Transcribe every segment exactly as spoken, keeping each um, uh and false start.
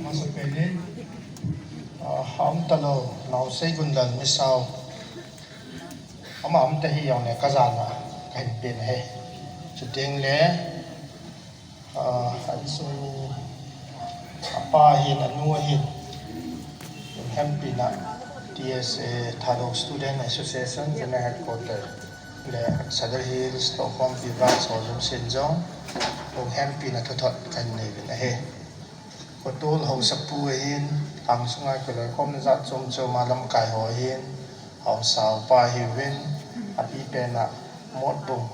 Sa penin, ah, a um talou, Naosei Gundal Misao. Ama um ta hi jong le ka jana ka hin pen ahi. Chuteng le, ah, a insung apa hin, anu hin, hempina T S A, Thadou Student Association, General Headquarter, le Sadar Hills, Stockholm, Vivas, Hojung Sinjong, hempina thuthot ka hin nei uvin ahi. Kotol haosapu ahin, lhang sunga kiloikhomna jat chom chom a lamkai ho ahin, haosa upa ahiuvin, apipen a Motbung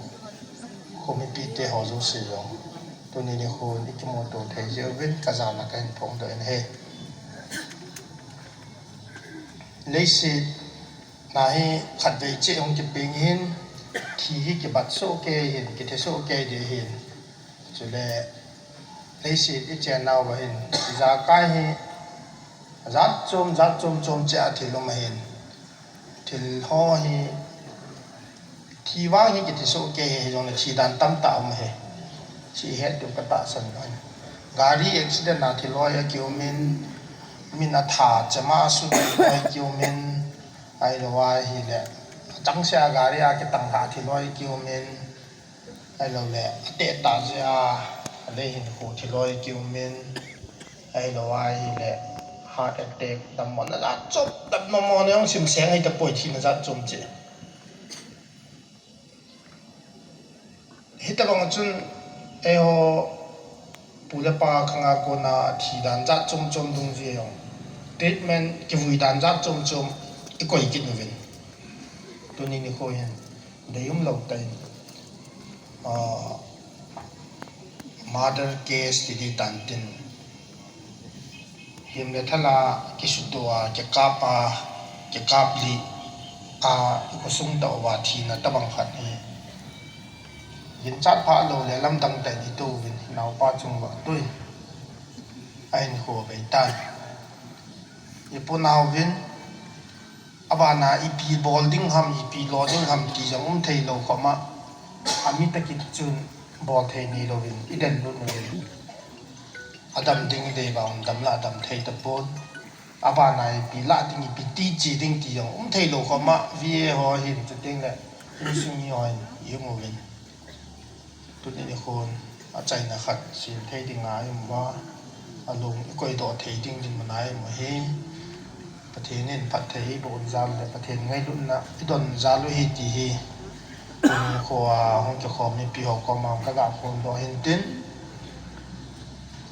kho mipite ho jouse jong tuni nikhon ikimuto thei jeh uvin ka jana ka hin phongdoh in ahi. Leiset na hi khatvei cheh hung kipeng in, thi hi kibat soh kei hin, kithe soh kei ding ahin. Chule leiset i chennau va hin, ijakai hi jat chom, jat chom chom cheh a thil um ahin. Thil ho hi, thi vang hi kithi soh kei hi, hijongle thi dan tamtah um ahi. Hiche het diu ka tahsan ahi. Gari accident a thi loi akium in, min atha chema asu loi kium in, ahilou ahile, achangseh a gari a kitang lhah thi loi kium in, ahilouleh, ateh tah jeh a, alei hinkho thi loi kium in, ahilou ahile, heart attack, dammona jat chom, dammo mona jong simseng ahitapoi, thina jat chom cheh. Hitobang chun, eiho pu le pa khanga kona thi dan jat chom chom dungjui jong, treatment kivui dan jat chom chom ikoi kit uvin. Tuni nikho hin, deium lou tah in, ah, murder case ti ding tan tin, him le thal a kisuto a, kikap a, kikap lih a, ikhosung tah uva thina tobang khat hi, ginchat phah lou le lamdang tah in itouvin, naopa chung uva atouvin, ahinkho abei tan. Iponauvin, abana ipi bol ding ham, ipi lo ding ham ti jong um thei lou khop ma, ami tah kit chun bol thei neilouvin, idel lut uvin. Adam ding idei vang, dam lah adam thei tapon. Abana ipi lah ding, ipi tichi ding ti jong um thei lou khop ma, V A ho hin, chuteng le insung mi ho hin, i um uvin. Tuni nikhon achaina khat sem thei dinga i um uva, alung ikoidoh thei ding dinmun a i um u hi, Pathen in phatthei eiboh jal le Pathen ngailutna idon jal u ahi ti hi, tuni nikho a hung kikhom mipi ho koma ka ga phondoh ahin tin,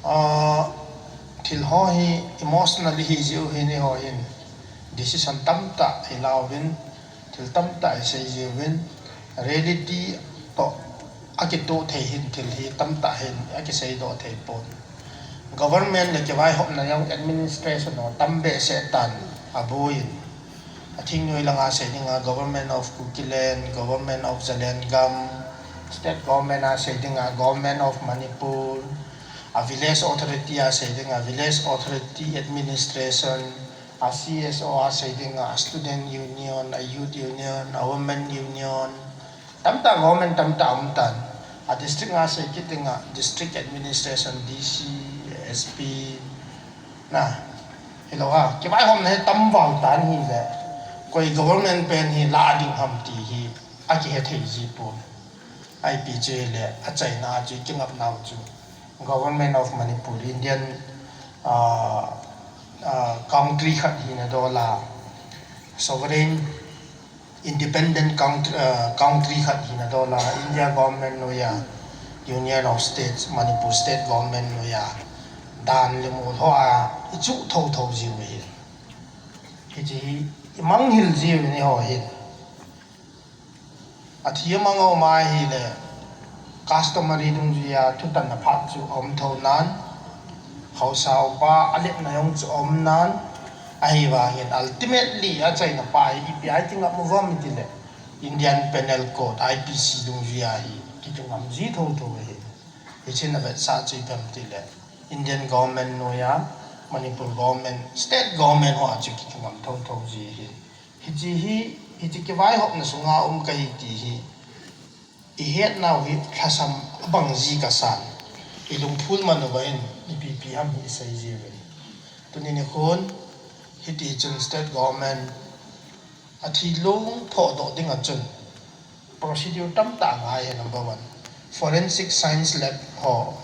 ah, thil ho hi emotional ihi jeh u hin eiho hin decision tamtah ilauvin, thil tamtah isei jiuvin, reality toh akitoh thei hin thil hi tamtah hin akiseidoh thei pon. Government le kivaihopna jong administration ho tam behseh tan aboiyin. Athingnoi langa sei dinga Government of Kukiland, Government of Zalengam, State Government a sei dinga Government of Manipur, a Village Authority a sei dinga Village Authority Administration, a C S O a sei dinga Student Union, a Youth Union, a Women Union, tamtah government tamtah aum tan. A district a sei kit dinga District Administration, D C, S P, na, hilou a, kivaihopna hi tam val tan hile, koi government pen hi la ding ham ti hi akihe thei ji pon. Ipi chu hile, achaina a chu kingapnau chu Government of Manipur, Indian, ah, ah, country khat hina dol a, sovereign, independent country, ah, country khat hina dol a, India government noiya, Union of States, Manipur state government noiya, dan le mol hoa ichuh thotho jiu ahi. Hiche hi imanghil jiu ahi eiho hin. Athi amang aum ahile, customary dungjuia thutanna phat chu aum thou nan, haosa upa alepna jong chu aum nan, ahivangin ultimately achaina pa hi ipi a ikingap uvam itile, Indian Penal Code, I P C dungjuia hi kikingam ji thotho ahi. Hichun avetsah chu ipi ham itile, Indian government noiya, Manipur government, state government hoa chu kikingam thotho ji ahi. Hiche hi, hiche kivaihopna sunga um kahi ti hi, ihetnau hi lhasam abang ji kasan. Ilungphul man uva in, ipi ipi ham hi isei jiuvin. Tuni nikhon, hiti chun state government a thi lung phodoh ding a chun procedure tamtah ngai e. Number one, forensic science lab ho,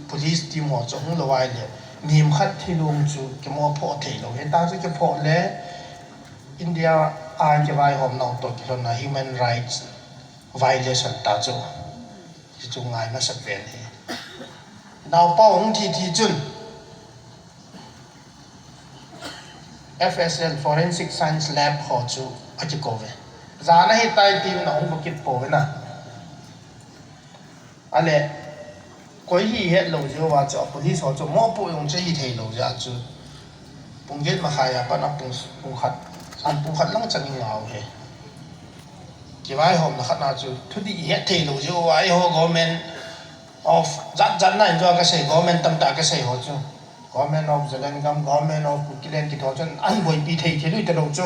police team ho chu hung lou ahile, mihem khat thi lung chu kimo phoh thei lou. Hita chu kiphoh le India a kivaihom nau toh kilhon a human rights violation ta chu. Hichu ngai masa pen hi. Naopa hung thi thi chun F S L, Forensic Science Lab ho chu akikou ve. Jan ahitai tin ahung kit pou ve na. Ale, koi hi het lou jeh uva chu, a police ho chu mopoh jong chu hi thei lou jeh a chu. Pung get makhai a pat a pung, pung khat, an pung khat lang chan i ngah u hi. Kivaihomna khat na chu, thudih i het thei lou jeh uva, eiho government of, jat jat na in jo kasei, government tamtah kasei ho chu. Government of Zalengam, Government of Kukiland kiti ho chun an boipi thei thei lui talou chu.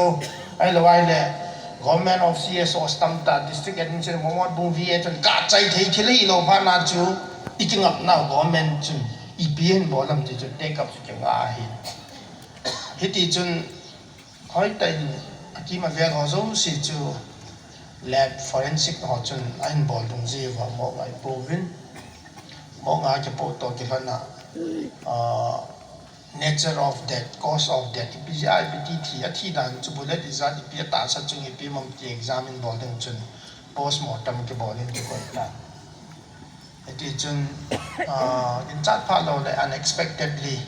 Ahilou ahile, Government of C S Os tamtah, District Administration, Motbung V A chun kachai thei thei lou phat na chu, i kingapna government chun ipi hin bol ham ti chu take up chu kingah ahi. Hiti chun, hoitah in akim avel ho jouse chu lab forensic ho chun ahin bol dungjuiya mo ngai pouvin. Mo nga kipoh toh kilhon a, ah, nature of death, cause of death, ipi jeh a ipi ti thi, athi dan chu bullet ijat ipi atahsa chung ipi ham ti examine bol ding chun postmortem kibol in kikoi tan. Hiti chun, ah, ginchat phat lou le unexpectedly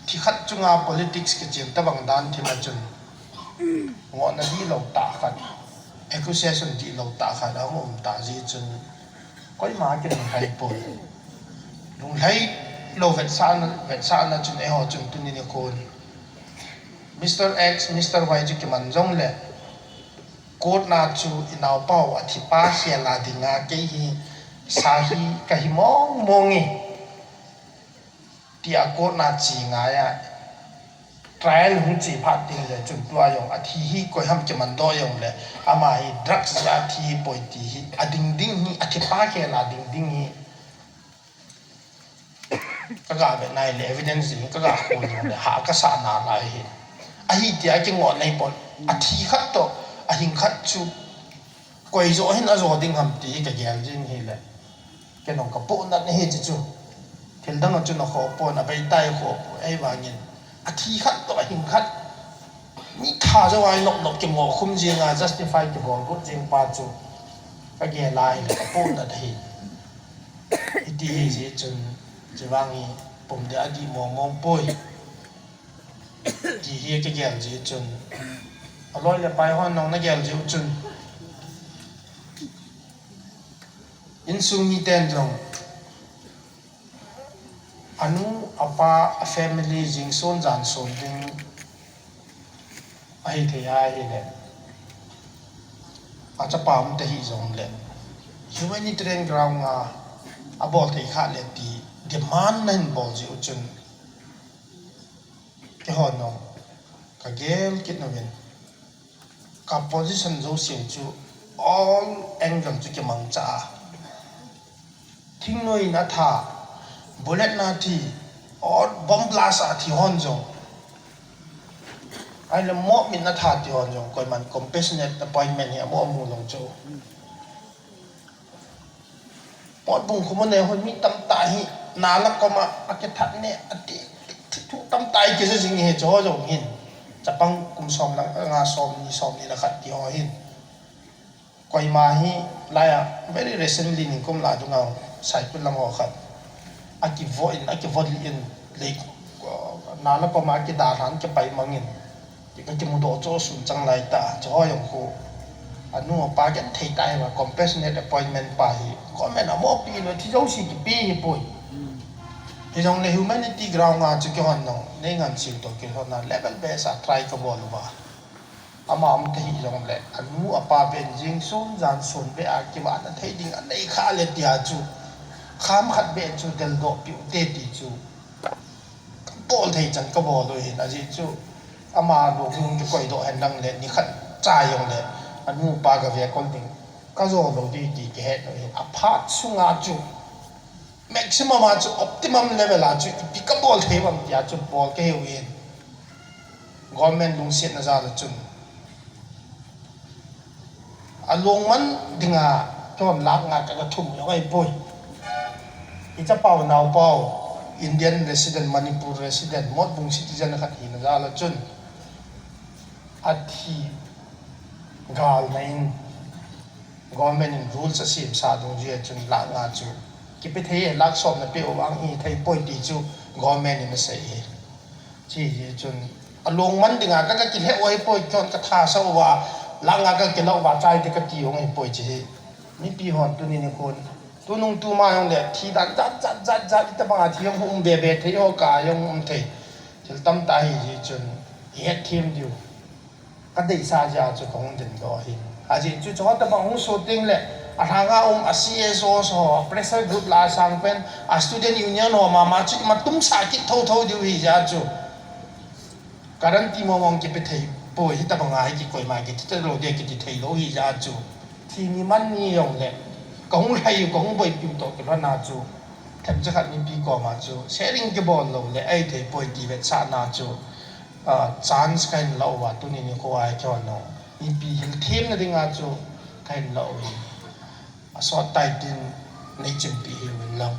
thi khat chunga politics kichim tabang dan thim a chun ngohna dihlou tah khat, accusation dihlou tah khat ahung um ta jeh chun koima kinunglhai poi. Lunglhai lou vetsahna, vetsahna chun eiho chun tuni nikhon Mister X, Mister Y chu kiman jongle court na chu i naopa u athi pa khel a dinga kei hi sahi kahi mong mong e, tia court na che ngai a, trial hung che phat ding le chun tua jong athi hi koi ham kiman doh jongle ama hi drugs jeh a thi poi ti hi ading ding hi, athi pa khel a ding ding hi kaga vet nai le evidence ding kaga khol jongle ha kasah nalai hi. Ahi tia kingoh nei pon, athi khat toh ahing khat chu koi jo hin ajo ding ham ti hi kagel jing hile. Kei jong kapohnat ahi ti chu. Thil dang a chun akhoh pon, abeitai khoh pon, ahivangin athi khat toh ahing khat mi tha jou a inop nop kimoh khum jing a justify kibol got jing pa chu kagel a hile kapohnat ahi. Hiti hi jeh chun, chuvang hi pum ding adih mong mong poi. Ti hi kagel jeh chun, aloi le pai hon jong nagel jeh u chun, insung miten jong anu, apa, a family jingson janson ding ahithei ahile, achapa um tahih jongle humanitarian ground a abol thei kha le ti demand nahin bol jeh u chun, keihon jong kagel kit uvin, ka position jouse chu all angle chu kimangcha a, thingnoi in atha, bullet na thi, or bomb blast a thi hon jong, ahile mob in atha ti hon jong, koiman compassionate appointment hi amu amu jong chu. Motbung khomun a hon mi tamtah hi nala koma akithat ne ati, thu tamtah hi kija jing hi, chuho jong hin chapang kum som le nga, somni, somni le khat ti ho hin. Koima hi laiya very recently nikum lah dunga Saikul lang ho khat akivo in, akivo lih in, lei, nala koma akidalhan kipai mangin, ti kakimudoh chu sum chang lai ta, chuho jong khu anu apa genthei tah hiva compassionate appointment pa hi government amopi lou, thi jouse kipe hipoi. Hijongle humanity ground a chu keihon jong nei ngansiu toh kilhon a level base a try kabol uva, ama um tahih jongle anu apa ven jingson janson beh a kivahna thei ding anei kha le tia chu kham khat beh chu deldoh piu te ti chu kabol thei chan kabol u hin, ajeh chu ama lung hung kikoidoh hen lang le nikhat cha jongle anu apa gave kol ding kajo lou ding ti kihet u hin, aphat sunga chu maximum a chu optimum level a chu ipi kabol bol thei uvam tia chu bol kahiuvin. Government lungsetna jal a chun. Alungman dinga kihon lakh nga ka, kathum jong ahipoi. Ichapau naopau, Indian resident, Manipur resident, Motbung citizen khat hina jal a chun. Athi galna in government in rules asemsa dungjuia chun lakh nga chu kipe thei, lakh som napeh uvang hithei poi ti chu government in asei hi. Chijeh chun alungman dinga ka, kakilheh u ahipoi, kihon kathasah uva, lakh nga kakilah uva, chai te kati jong ahipoi chi hi. Mipi hon tuni nikhon, tunung tuma jongle thi dan jat jat jat jat, itobanga thi jong um bebe thei, ho ka jong um thei. Thil tamtah ahijeh chun ihetthem diu. Kadeisah jeh a chu kahung dingdoh ahi. Ajeh chu chutobang hung soh tengle, alhanga um a C S O ho, pressure group lah a sangpen, a student union ho mama chu imatumsah kit thouthou diu ahijeh a chu. Guarantee mong mong kipe thei poi, hitobanga hi kikoima kiti talou dia kiti theilou ahijeh a chu. Thi ni man ni jongle, kahung lhai u, kahong boipiu toh kilhona chu, themcha khat mipi koma chu sharing kibol loule ahithei poi ti vetsahna chu, chance kahin lah uva, tuni nikho a kihon u, mipi hilthemna dinga chu kahin lah u ahi. Asot tai tin neichimpeh hiuvin lang.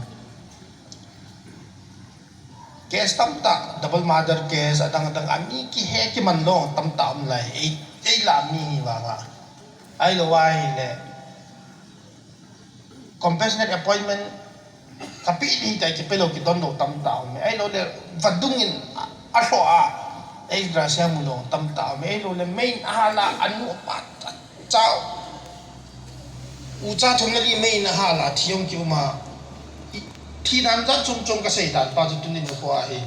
Case tamtah, double murder case, adang adang, ami kihe kiman lou tamtah um lai, ei, ei lah mi hi vanga. Ahilou ahile, compassionate appointment kapeh ding ahi tia kipelou, kidonlou tamtah um e. Ahiloule vadung in alhoh a, ei gracia mulou tamtah um e. Ahiloule meiyin ahal a, anu apa, achao, ucha thum le li meiyin ahal a thi jong kium a. Thi dan jat chom chom kasei dan pa chu tuni nikho ahi.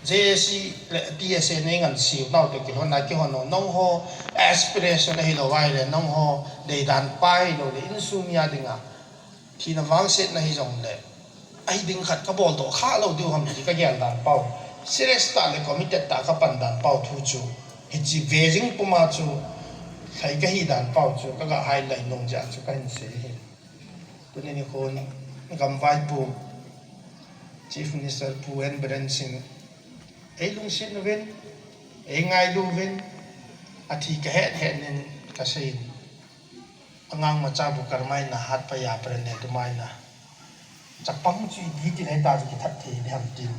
J A C le T S A neingansei u nau toh kilhonna kihon u, nangho aspiration ahilou ahile, nangho deidan pa ahiloule insung mi a dinga thina vangsetna hijongle, ahi ding khat kaboldoh khalou diu ham ti kagel dan pau, serious tah le committed tah kapan dan pau thu chu, hiche ve jing puma chu lhai kahi dan pau chu kaga highlight nom jeh a chu kahin sei ahi. Tuni nikhon gamvaipo Chief Minister Pu N Biren Singh eilungset uvin, eingailu uvin, athi kahet het in kasei in, angangmacha bu karmai na hatpaiya prene dumaina chapang chu ipi ti le hita chu kithat thei diham tin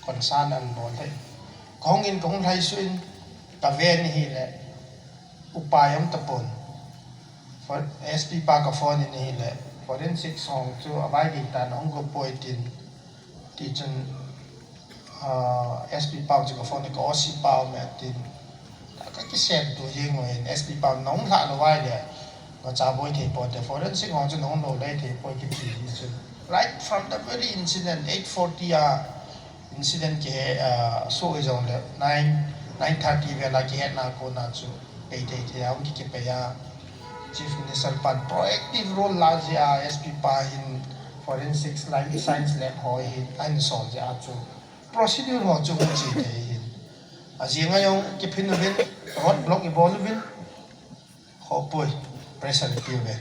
concern anabol lheh in, kahung in kahung lhaisuh in kaven ahile, upai um tapon. S P pa kaphone in ahile, forensic hon chu avaigei tan ahung gopoi tin, tichun, S P pau chu kaphone in, ka O C pau me tin, kakisemto jeng uvin, S P pau nahung lhah lou ahile, nachaboi thei ponte, forensic hon chu nahung lou le thei poi kiti hi chu. Right from the very incident, eight forty a incident kihe, soh hijongle nine, nine thirty vel a kihetna kona chu pei thei thei a hung kikipei a, Chief Minister pan proactive role la jeh a, S P pa hin forensic science lab ho hi ahin sol jeh a chu procedure ho chu hung che thei hin. Ajing a jong kiphin uvin, road block ibol uvin, khopoi, pressure ipi uve.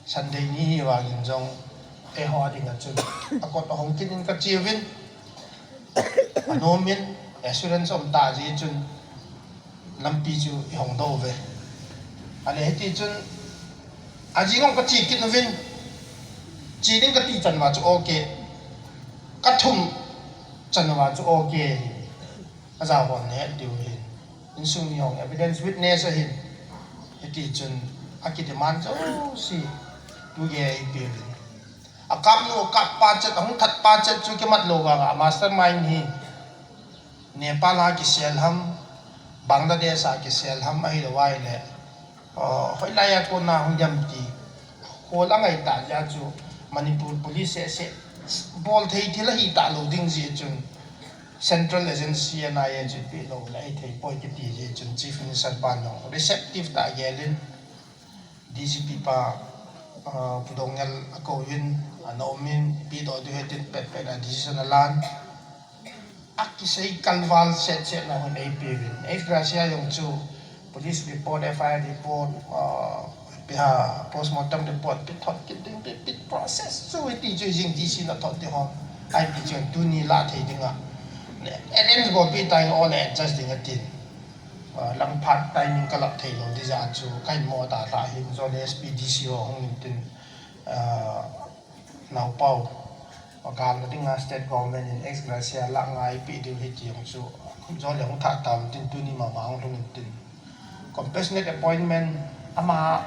Sunday ni hi vangin jong eiho dinga chun akot ahong kit in kache uvin, anom in, assurance um tah jeh chun lampi chu ihongdoh uve. Ale hitichun ajing jong kache kit uvin, che ding kati chan uva chu okay, kathum chan uva chu okay hi. Ajao hon het diu ahin, insung mi hon evidence witness ahin, hitichun akidemand jouse tugei eipeuvin. Akapnu akappa chet, ahung thatpa chet chu kimat lou vanga mastermind hi Nepal a kisel ham, Bangladesh a kisel ham, ahilou ahile hoilai a kona hung dem ti khol angaitah jeh a chu Manipur Police seh seh bol thei thil ahi talou ding jeh chun Central Agency N I A chu ipehlou le ahithei poi kiti jeh chun Chief Minister pan jong receptive tah gelin D G P pa, Pu Dongel akouvin, ana umin, ipedoh diu ahi tin petpet a decision alan. Akisei kalval setsetna hon eipeuvin. Ex gratia jong chu police report, F I R report, ipi ham, postmortem report, ipi thot kit ding, ipi, ipi process chu hiti chu jing D C na thot ding hon. Ahi ti chun tuni la thei dinga, arrange bol pi tai, all adjust ding atin. Lam phat timing ka lap thei lou di jeh a chu ka hin mo ta lha hin, jole S P D C ho hung in tin, Naopao, agal na dinga state government in ex gratia la ngai pi diu hi ti jong chu, jole hung thah tam tin tuni mama hung lhung in tin. Compassionate appointment ama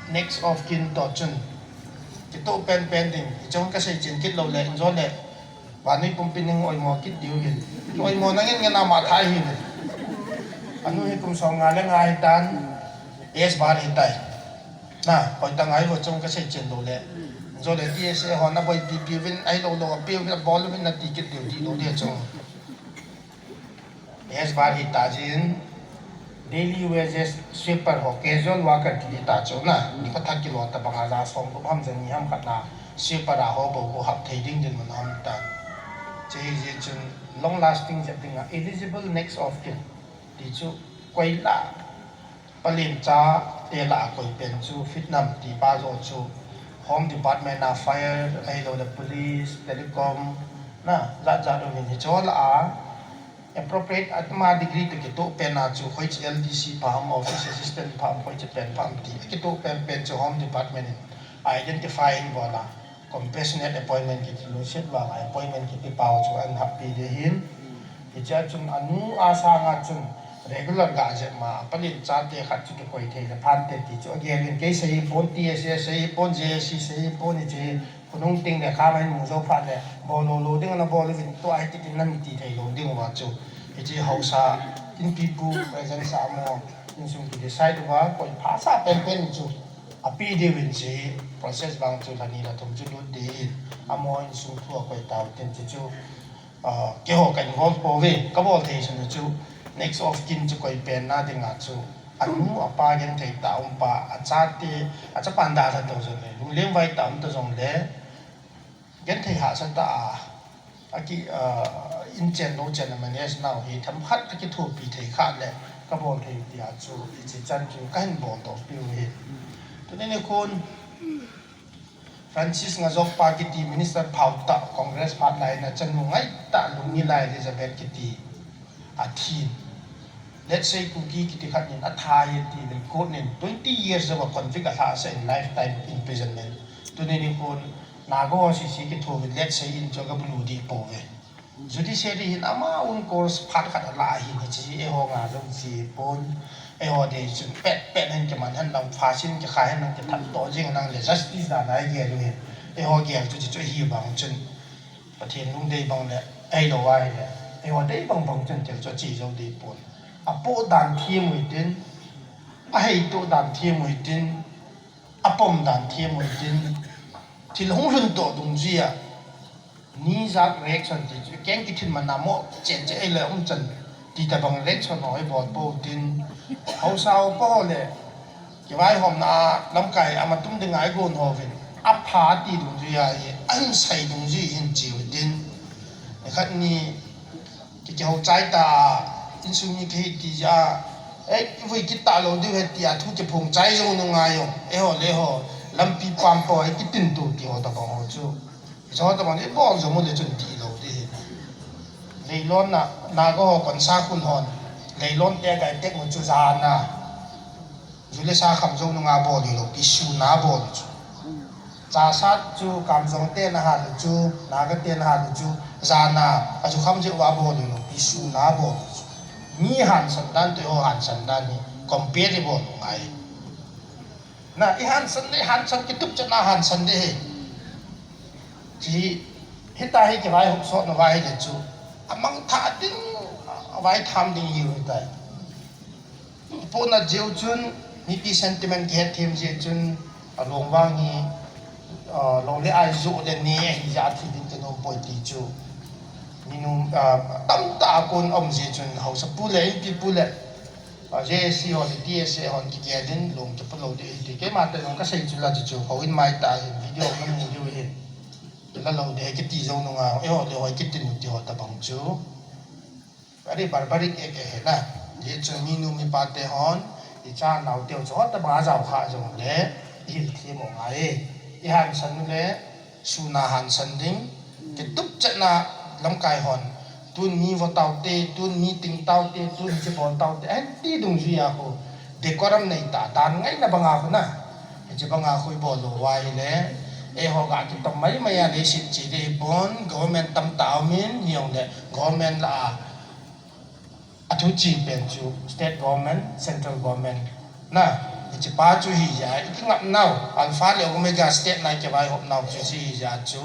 next of kin to chun kitoh penpen ding, hichun ka seichen kit lou le, jole vannoi pumpi ning oimo kit diu hin. Oimo na ngen ngen ama thai hin. Anu hi kum som nga le nga hitan, S bar hitai. Na, koi ta ngai vo chung ka seichen lou le. Jole T S A hon aboipi pi uvin, ahilou lou api uvin, abol uvin nati kit diu di lou le chung. S bar hita jin, daily wages sweeper ho, casual worker ti ta chu na, ni khat thak kilo ta banga ja som gup ham ja ni ham khat na, sweeper a ho bou ko hap thei ding din mun ham ta. Che hi je chun long lasting jep dinga eligible next of kin ti chu koi la, Palen chate lah a koi pen chu fit nam ti pa joh chu Home Department a, Fire, ahilou le Police, Telecom, na, jat jat um in hiche ho lah a appropriate atama degree toh kitoh pen a chu hoiche L D C pha ham, Office Assistant pha ham, hoiche pen pha ham ti kitoh pen pen chu Home Department in identify in bol a. Compassionate appointment kiti lungset vanga appointment kiti pau chu ahin happi ding ahin. Hichea chun anu a sanga chun regular ga jep ma, apalin chate khat chu kikoi thei le phante ti chu agel in, kei sei hipon, T S A sei hipon, J A C sei hipon, hiche khonung ting le kham ahin mu jou phat le bol lou lou ding ana bol uvin, tua hiti tin nami ti thei lou ding uva chu. Hiche haosa inpipu presence a mo, insung kidecide uva, koi phasah penpen chu. Api diuvin hiche process vang chu lha ni lha thum chu lut ding ahin, amaho insung thu akoi tau tin chu chu, ah, keiho ka involve pouve, kabol thei sung chu next of kin chu koi pen na dinga chu anu apa genthei tah um pa, achate, achapan dalha tau jongle, lungleng vai tah um ta jongle, genthei hahsa tah a, aki, ah, inchen louchen a manage nau hi themkhat akithopi thei khat le kabol thei tia chu hiche chan chu kahin boldoh piu ahi. Tuni nikhon Francis Ngazok pa kiti minister phau tah, Congress phat lai in achanu ngai tah Lunglei Elizabeth kiti athin. Let's say Kuki kiti khat in atha e ti uvin court in twenty years jouva convict alhahsah in lifetime imprisonment. Tuni nikhon Naga ho sese kithouvin let's say in chu agabulu deh pouve. Judiciary hin ama own course phat khat alah ahin hiche eiho nga jong che pon. Eiho dei chun pet pet hin kiman hen lang, phasin kikhai hen lang, kithat toh jing hen lang le justice dan a igel u hin. Eiho gel chu hiche chu ahi vang chun Pathen lungdei bang le, ahilou ahile eiho dei bang bang chun thil chu ache jou deh pon. Apoh dan them u hitin, aheitoh dan them u hitin, apom dan them u hitin, thil hung lhun toh dungjuia knee-jerk reaction ti chu, keng kithin man a mo chen che ahile umchan ti tobang reaction ho ibol pou hitin, haosa upa ho le kivaihomna a lamkai amatum dinga igon houvin, apha ti dungjuia hi, ahinsei dungjui hin che u hitin, nikhat ni ki, kihou chai ta, insung mi kahi ti jeh a, eh, ivui kit talou diu ahi tia thu kiphong chai jou nunga jong, eiho le eiho lampi pam po a ikitin tu ti ho tobang ho chu, hiche ho tobang ibol jom u le chun dihlou ding ahi. Leilon na, Naga ho Konsakhul hon leilon te agai tek u chu jan a, ju le sa kham jou nunga bol u lou pi, sun a bol u chu. Chasat chu Kamjong ten ahal u chu, Naga ten ahal u chu, jan a aju kham jeh uva bol u lou pi, sun a bol u chu. Mi hansan dan toh eiho hansan dan hi compare ibol u ngai. Na, ihansan le hansan kitup chan a hansan ding ahi. Hiche, hitia hi kivaihop sot nauva ahile chu amangthah ding, avaitham ding hiu hitai. Ipohnat jeh u chun, mipi sentiment kihetthem jeh chun, along vang hi, ah, lou le ai joh le ne ahi jeh a thi ding kinom poi ti chu. Minu, ah, tamtah a kon aum jeh chun, haosapu le, inpipu le, ah, J A C hon le T S A hon kigel in, long kipu lou ding ahi ti. Keima te jong kasei chu la chu chu, houin mai tah hin, video namu diu ahin. Kila lou ding ahi kiti jou nunga, eiho le eiho ikitin u ti ho tobang chu. Very barbaric act ahi na. Hijeh chun minu mipa te hon, icha naote u chu hot tobang a jao kha jongle, ihil them u ngai e. Ihansan u le, sun a hansan ding, Kitup chetna lamkai hon, tun mi vo taute, tun mi ting taute, tun hiche bol taute, ahin ti dungjuiya khu, decorum nei ta, dan ngaina banga khu na. Hiche banga khu ibol lou uva ahile, eiho ga kitom maimai a leiset cheh ding ahipon, government tamtah aumin, hijongle, government lah a, athu ching pen chu state government, central government. Na, hiche pa chu hijeh a, ikingap nau, alpha le omega state na ikivaihop nau chu hiche hijeh a chu,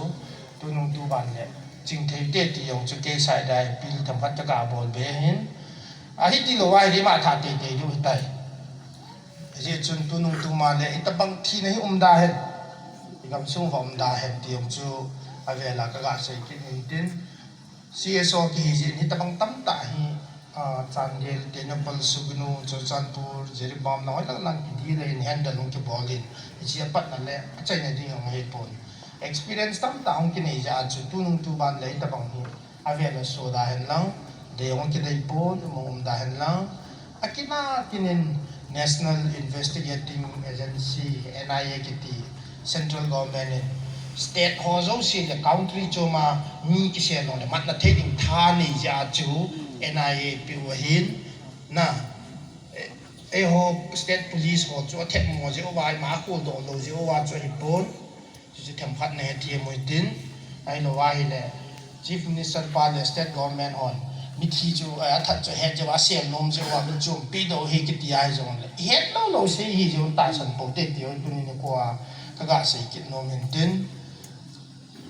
tunung tuban le, ching thei te ti jong chu kei side a appeal themkhat kaga bol be ahin. Ahi tilou ahile ima tha teitei diu hitai. Hijeh chun tunung tuma le, hitabang thina hi umda hen. Igamsung uva umda hen ti jong chu, avel a kaga sei kit in tin. C S O kihi jeh in hitabang tamtah hi, ah, Chandel, Tengnoupal, Sugnu, Churachandpur, Jiribam, lang hoi lang lang kidel in handle hung kibol in, hiche apatna le achaina ding jong ahipon. Experience tamtah hung kinei jeh a chu tunung tuban le hitabang hi avel a soda hen lang, dei jong kidei pon, um umda hen lang. Akina kinin National Investigating Agency, N I A kiti, central government in state ho jouse le country chom a mi kisel lou le matna thei ding tha nei jeh a chu N I A peh u ahin, na, eh, eiho state police ho chu athemmo jeh uva, ima akholdoh lou jeh uva chu ahipon. Chuchu themkhat na hethem u hitin, ahilou ahile, Chief Minister pa le state government hon, mithi chu, eh, athat chu ahet jeh uva, asel nom jeh uva, michom peh doh hi kiti ahi jongle, ihet lou lou sei hi jong tahsan pou te ti ho tuni nikho a kaga sei kit nom in tin.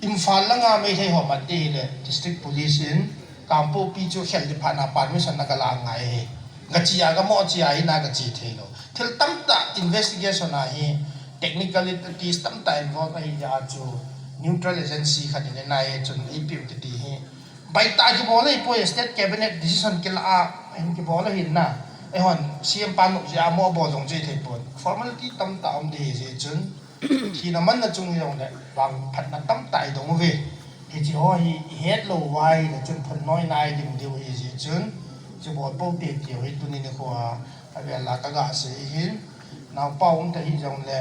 Imphal langa Meitei ho mat ding hile, District Police in, Kangpokpi chu khel ding phat na permission nagalah ngai ahi. Gache a, gamoh che a, hina gache theilou. Thil tamtah investigation a hi, technicalities tamtah involve ahi jeh a chu, neutral agency khat in N I A chun eipeh u kiti hi. Baitah kibol ahipoi, state cabinet decision kilah a, ahin kibol ahin na. Eihon, C M pa nop jeh a moh bol jong chu hithei pon. Formality tamtah um ding hijeh chun, thina manna chung hijongle, vangphatna tamtah idong uve. Hiche ho hi ihet lou uva ahile chun phunnoina iding diu hijeh chun, chubol pou te tiu hi tuni nikho a, avel a kaga sei ahin, naopa um ta hijongle,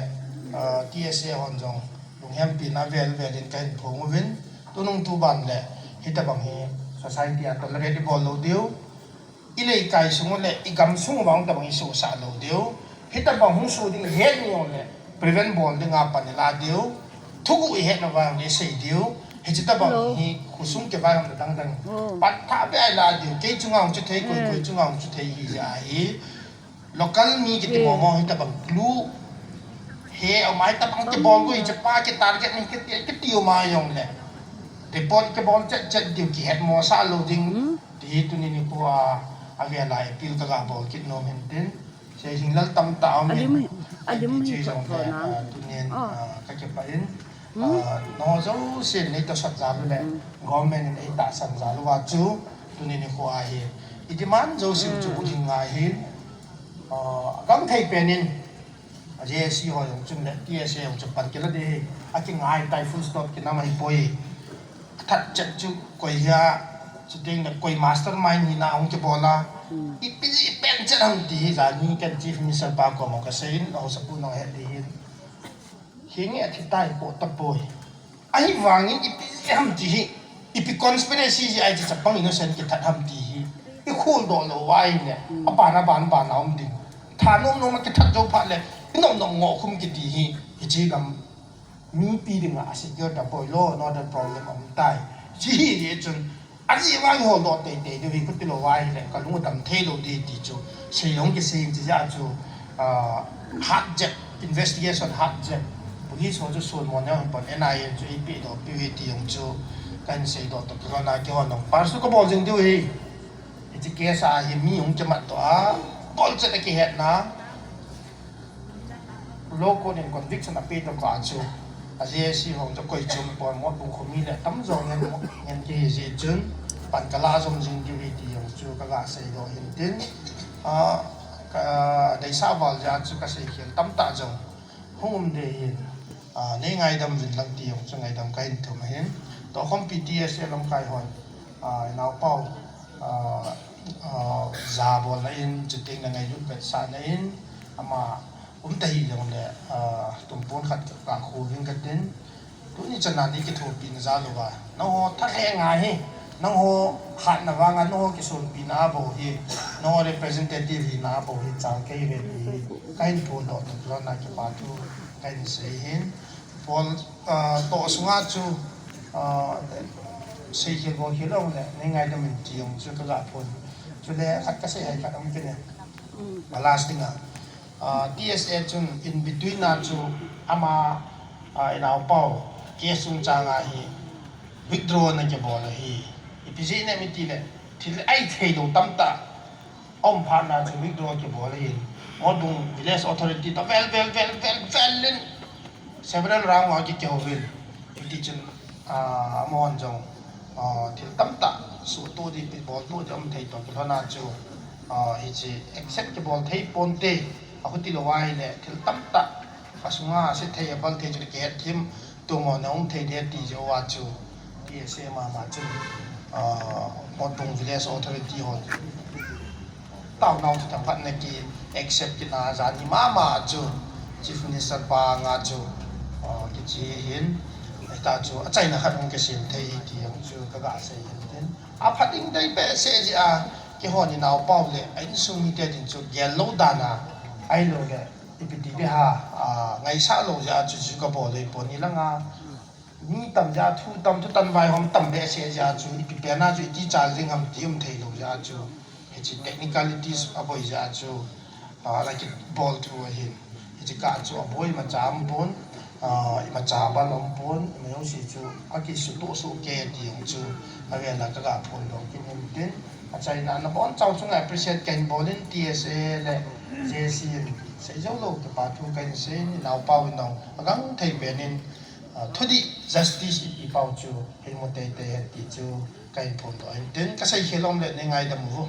ah, T S A hon jong, lunghempina avel vel in kahin phong uvin, tunung tuban le, hitabang hi society a tolerate ibol lou diu, ileikai sung u le, igamsung uva hitabang isohsah lou diu, hitabang hung soh ding ihet nau le, prevent bol dinga pan ilah diu, thuguh ihet nauva le isei diu, hiche tabang hi khosung kivaihomna dang dang, pan thah beh a ilah diu, kei chunga hung chu thei, koi koi chunga hung chu thei hijeh ahi, local mi kiti momo hitabang clue, he, ama hitabang kibol u hiche pa kitarget ni kiti, kiti uma jongle, report kibol chet chet diu, kihetmosah lou ding, ti hi tuni nikho a, avel a appeal kaga bol kit nom in tin. Sei hinglel tamtah aumin, hiche jongle, ah, tunin, ah, kakipah in, ah, nangho jousen neitosat jal u le, government in eitahsan jal uva chu, tuni nikho a hi, i demand jouse chu ulhing ngai ahin, ah, gangthei pen in, J A C ho jong chun le, T S A jong chun pan kila ding ahi, akingai tai, full stop kinam ahipoi. That chet chu koi hia, chuteng le koi mastermind hina ahung kibol a, ipi jeh pen chet ham ti hi jani ken Chief Minister pa koma kasei in, ahaosapu nang het ding ahin. Hinge athi tai po tapoi. Ahivangin ipi jeh ham ti hi, ipi conspiracy jeh a hiche chapang innocent kithat ham ti hi, ikholdoh lou uva ahile, aban aban ban a um ding. Tha nom nom a kithat jou phat le, inop nop ngoh khum kiti hi, hiche gam mipi dinga asecure tapoi, law and order problem aum tai. Hiche hi jeh chun, ajeh vang holdoh teitei diu hi, khuti louva ahile, kalung adam theilou ding ti chu, sei jong kisei in, hiche jeh a chu, ah, hat jep, investigation hat jep, police ho chu sonmo neo hipon, N I A chu eipehdoh piu hi ti jong chu, kahin seidoh toh kilhon a, keihon jong pursue kabol jing diu ahi. Hiche case a hi mi hung kimatdoh a, bolchet a kihetna, law court in conviction apeh tokah chu, a J A C ho chu koi chom pon, Motbung khomi le atamjo ngen, ngen kihi jeh chun, pan kalah jom jing diu ahi ti jong chu kaga seidoh hin tin, ah, kadeisah val jeh a chu kaseikhel tamtah jong hung um ding ahin, ah, neingaidam uvin lang ti jong chu ngaidam kahin thum ahin, tohkhompi T S A lamkai hon, ah, inaopau, ah, ah, jabolna in, chuteng le ngailut vetsahna in, ama um tahih jongle, ah, tumpon khat kakhouving katin, tuni chana nei kithopina jal uva, Nangho thalheng a hi, nangho hatna vanga nangho kisonpina a bou hi, nangho representative hina a bou hi, chal kei ve ti hi kahin phondoh tah kilhon a kipa thu kahin sei hin. Bol, ah, toh sunga chu, ah, seikhel bolkhel jong le, nei ngaidam in ti jong chu kaga phon. Chule khat kasei hai khat um kit e. A last dinga, ah, T S A chun in between a chu ama, ah, inaopau case chungchang a hi withdraw ana kibol ahi. Ipi jeh inem itile, thil ahi theilou tamtah aum phat na chu withdraw kibol ahin. Motbung Village Authority toh vel, vel, vel, vel, vel in several round a kikihou uvin. Hiti chun, ah, amahon jong, ah, thil tamtah suhtoh ding, boltoh ding um thei toh kilhon a chu, ah, hiche accept kibol thei ponte, ahuti lou ahile thil tamtah asunga ase thei, abal thei chu kihet thim, tumona um thei ding ti jeh uva chu T S A mama chun, ah, Motbung Village Authority ho taonau chu themkhat ana ki accept kit na, jan hi mama chu Chief Minister pa anga chu, ah, kiche hin, hita chu achaina khat hung kisem thei hi ti jong chu kaga sei hin tin. Aphat ding dei behseh jeh a, keihon inaopau le a insung mite din chu gel lou dan a, ahiloule ipi ti ding ham, ah, ngaisah lou jeh a chu chu kabol ahipon, hilanga mi tam jeh a thu tam, thu tan vaihom tam behseh jeh a chu ipi pen a chu iti chal ding ham ti um thei lou jeh a chu, hiche technicalities aboi jeh a chu, ah, ana kibol thu ahin. Hiche kah chu aboi imacha umpon, ah, imacha bal umpon, ima jouse chu akisuhtoh soh kei ti jong chu avel a kaga phondoh kit in tin, achaina nabonchau chunga appreciate kahin bol in, T S A le J C in seijou lou kipa thu kahin sei in, inaopau in jong agangthei pen in, ah, thudih justice ipi pau chu hin mu teitei hen ti chu kahin phondoh ahin tin, kaseikhel um le nei ngaidam uvo.